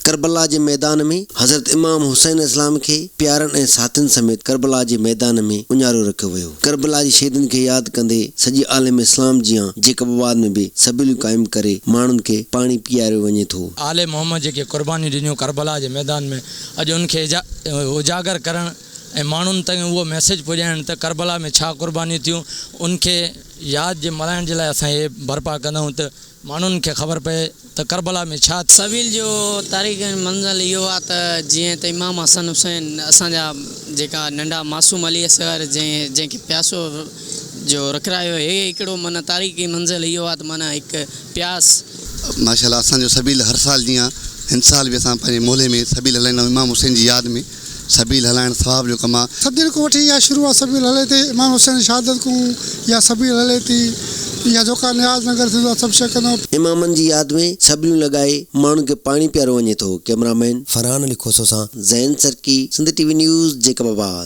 ڪربلا جي ميدان ۾ حضرت امام حسين عليه السلام کي پيارن ۽ ساٿين سميت ڪربلا جي ميدان ۾ اڃاريو رکيو ويو. ڪربلا جي شهيدن کي ياد ڪندي سڄي عالم اسلام جيان جيڪب آباد ۾ به سبيلون قائم ڪري ماڻهن کي پاڻي پياريو وڃي ٿو. آل محمد جيڪي قربانيون ڏنيون ڪربلا جي ميدان ۾ اڄ ان کي اجاگر ڪرڻ ۽ ماڻهن تائين اهو ميسيج پڄائڻ ته ڪربلا ۾ ڇا قربانيون ٿيون ان کي ياد جي ملهائڻ جي لاء اسان هي برپا ڪندا آهيون ته ماڻهن کي خبر پئي ته ڪربلا ۾ ڇا ٿيو. سبيل جو تاريخي منزل اهو آهي ته جيئن ته امام حسن حسين اسان جا جيڪا ننڍا معصوم علي اصغر جنهن جنهن کي پياسو جو رکرايو هي هڪڙو معنيٰ تاريخي منزل اهو آهي ته معنيٰ هڪ پياس. ماشاء الله اسان جو سبيل هر سال جيان هن سال به اسان پنهنجي محلي ۾ سبيل هلائيندا آهيون امام حسين جي ياد ۾ سبيل هلائڻ ثواب جو ڪم آ. صدين کان وٺي اها شروع آ سبيل هلي ٿي امام حسين جي شهادت کان اها سبيل هلي ٿي اها جوڪا نياز ننگر ٿيندو آ سڀ شيء ڪندو. امامن جي ياد ۾ سبيلون لڳائي ماڻهن کي پاڻي پياريو وڃي ٿو، ڪئميرا مين فرحان علي کوسو سان Zain Sarki, Sindh T V news, Jacobabad.